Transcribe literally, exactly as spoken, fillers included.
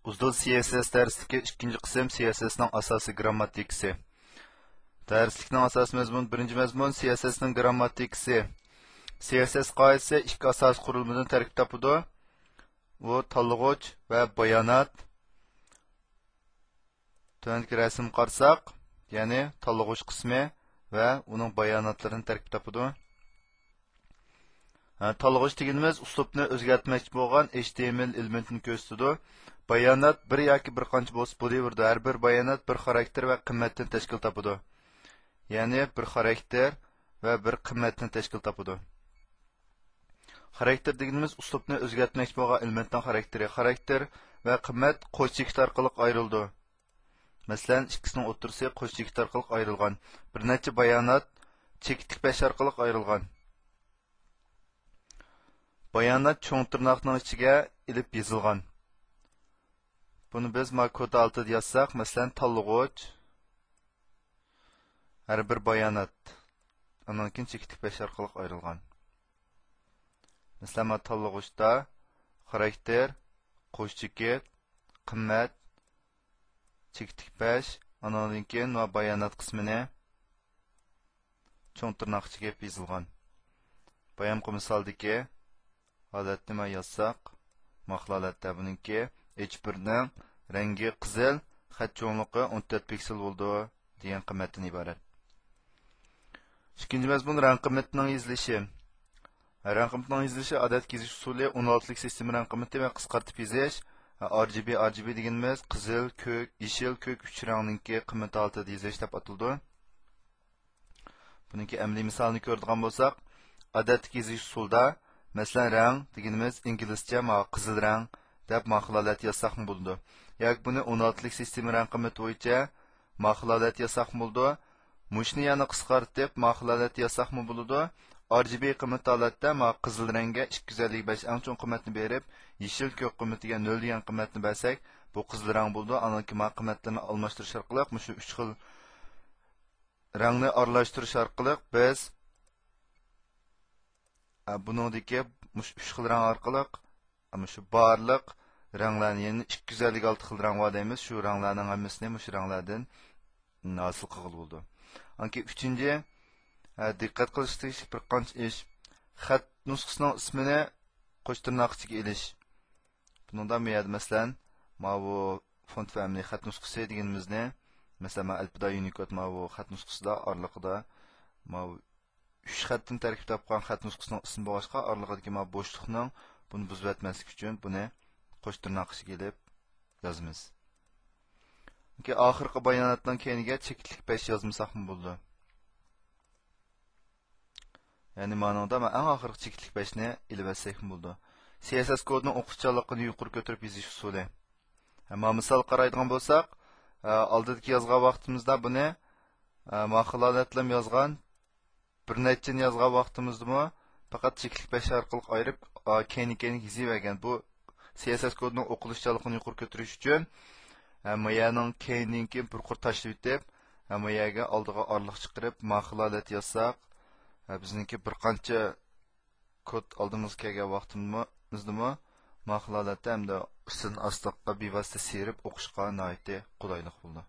ئۇزدۇل سى ئېس ئېس دەرسلىكى، ئىككىنچى قىسىم، سى ئېس ئېس نىڭ ئاساسىي گىرامماتىكىسى. دەرسلىكنىڭ ئاساسىي مەزمۇنى، بىرىنچى مەزمۇن، سى ئېس ئېس نىڭ گىرامماتىكىسى. سى ئېس ئېس قائىدىسى ئىككى ئاساسىي قۇرۇلمىدىن تەركىب تاپىدۇ. ئۇ تاللىغۇچ ۋە بايانات. تۆۋەندىكى رەسىمگە قارىساق، يەنى تاللىغۇچ قىسمى ۋە ئۇنىڭ باياناتلىرىنى تەركىب تاپىدۇ. ھە، تاللىغۇچ دېگىنىمىز ئۇسلۇبنى ئۆزگەرتمەكچى بولغان ئېچ تى ئېم ئېل ئېلېمېنتىنى كۆرسىتىدۇ. بايانات بىر ياكى بىر قانچە بولسا بولۇۋېرىدۇ. ھەر بىر بايانات بىر خاراكتېر ۋە قىممەتتىن تەشكىل تاپىدۇ. يەنى بىر خاراكتېر ۋە بىر قىممەتتىن تەشكىل تاپىدۇ. خاراكتېر دېگىنىمىز ئۇسلۇبنى ئۆزگەرتمەكچى بولغان ئېلېمېنتنىڭ خاراكتېرى. خاراكتېر ۋە قىممەت قوش چېكىت ئارقىلىق ئايرىلىدۇ. مەسىلەن، ئىككىسىنىڭ ئوتتۇرىسى قوش چېكىت ئارقىلىق ئايرىلغان. بىر نەچچە بايانات چېكىتلىك پەش ئارقىلىق ئايرىلغان. بايانات چوڭ تىرناقنىڭ ئىچىگە ئېلىپ يېزىلغان. بۇنى بىز ما كود ھالىتىدە يازساق، مەسىلەن، تاللىغۇچ، ھەر بىر بايانات، ئاندىن كېيىن چېكىتلىك پەش ئارقىلىق ئايرىلغان. مەسىلەن، ما تاللىغۇچتا خاراكتېر، قوش چېكىت، قىممەت، چېكىتلىك پەش، ئانىڭدىن كېيىن ما بايانات قىسمىنى چوڭ تىرناق ئىچىگە يېزىلغان. بايامقى مىسالدىكى ھالەتنى ما يازساق، ما خىل ھالەتتە بۇنىڭكى ئېچ بىرنىڭ رەڭگى قىزىل، خەت چوڭلۇقى ئون تۆت پىكسېل بولىدۇ دېگەن قىممەتتىن ئىبارەت. ئىككىنچى مەزمۇن، رەڭ قىممىتىنىڭ يېزىلىشى. رەڭ قىممىتىنىڭ يېزىلىشى ئادەتتىكى يېزىش ئۇسۇلى ئون ئالتىلىك سىستېما رەڭ قىممىتى ۋە قىسقارتىپ يېزىش، ئار جى بى، ئار جى بى دېگىنىمىز قىزىل، كۆك، يېشىل، كۆك ئۈچ رەڭنىڭكى قىممىتى ھالىتىدە يېزىش دەپ ئاتىلىدۇ. بۇنىڭكى ئەمەلىي مىسالىنى كۆرىدىغان بولساق، ئادەتتىكى يېزىش ئۇسۇلىدا، مەسىلەن، رەڭ دېگىنىمىز ئىنگلىزچە ما قىزىل رەڭ دەپ ما خىل ھالەتتە يازساقمۇ بولىدۇ. ياكى بۇنى ئون ئالتىلىك سىستېما رەڭ قىممىتى بويىچە ما خىل ھالەتتە يازساقمۇ بولىدۇ. مۇشۇنى يەنە قىسقارتىپ، ما خىل ھالەتتە يازساقمۇ بولىدۇ. ئار جى بى قىممىتى ھالەتتە ما قىزىل رەڭگە ئىككى يۈز ئەللىك بەش ئەڭ چوڭ قىممەتنى بېرىپ، يېشىل كۆك قىممىتىگە نۆل دېگەن قىممەتنى بەرسەك، بۇ قىزىل رەڭ بولىدۇ. ئاندىن كېيىن ما قىممەتلىرىنى ئالماشتۇرۇش ئارقىلىق مۇشۇ ئۈچ خىل رەڭنى ئارىلاشتۇرۇش ئارقىلىق بىز، ئە، بۇنىڭدىكى مۇشۇ ئۈچ خىل رەڭ ئارقىلىق، ئە، مۇشۇ بارلىق رەڭلەرنى، يەنى ئىككى يۈز ئەللىك ئالتە خىل رەڭ بار دەيمىز، شۇ رەڭلەرنىڭ ھەممىسىنى مۇشۇ رەڭلەردىن ھاسىل قىلغىلى بولىدۇ. ئاندىن كېيىن ئۈچىنچى، ئە، دىققەت قىلىش تېگىشلىك بىر قانچە ئىش. خەت نۇسخىسىنىڭ ئىسمىنى قوش تىرناق ئىچىگە ئېلىش. بۇنىڭدا بۇ يەردە، مەسىلەن، ماۋۇ فونت فامىلى خەت نۇسخىسى دېگىنىمىزنى، مەسىلەن، ماۋۇ ئەلپىدا يۇنىكود ماۋۇ خەت نۇسخىسىدا ئارىلىقىدا ماۋۇ ئۈچ خەتتىن تەركىب تاپقان خەت نۇسخىسىنىڭ ئىسمى بولغاچقا، ئارىلىقىدىكى ماۋۇ بوشلۇقنىڭ بۇنى بۇزۇۋەتمەسلىك ئۈچۈن بۇنى قوش تىرناق ئىچىگە ئېلىپ يازىمىز. كېيىن ئاخىرقى باياناتنىڭ كەينىگە چېكىتلىك پەش يازمىساقمۇ بولىدۇ. يەنى مانىڭدا مەن ئەڭ ئاخىرقى چېكىتلىك پەشنى ئېلىۋەتسەكمۇ بولىدۇ. سى ئېس ئېس كودنىڭ ئوقۇشچانلىقىنى يۇقىرى كۆتۈرۈپ يېزىش ئۇسۇلى. ھە، ما مىسال قارايدىغان بولساق، ئە، ئالدىدىكى يازغان ۋاقتىمىزدا بۇنى، ئە، ما خىل ھالەتلەرمۇ يازغان، بىر نەچچىنى يازغان ۋاقتىمىزدىمۇ پەقەت چېكىتلىك پەش ئارقىلىق ئايرىپ، ئا، كەينى-كەينىگە يېزىۋەرگەن. بۇ سى ئېس ئېس كودنىڭ ئوقۇلۇشچانلىقىنى يۇقىرى كۆتۈرۈش ئۈچۈن، ھە، ما يەرنىڭ كەينىدىن كېيىن بىر قۇر تاشلىۋېتىپ، ھە، ما يەرگە ئالدىغا ئارىلىق چىقىرىپ، ما خىل ھالەت يازساق، ھە، بىزنىڭكى بىر قانچە كود ئالدىمىزغا كەلگەن ۋاقتىمىزدىمۇ ما خىل ھالەتتە ھەمدە ئۈستىدىن ئاستىغا بىۋاسىتە سىيرىپ ئوقۇشقا ناھايىتى قولايلىق بولىدۇ.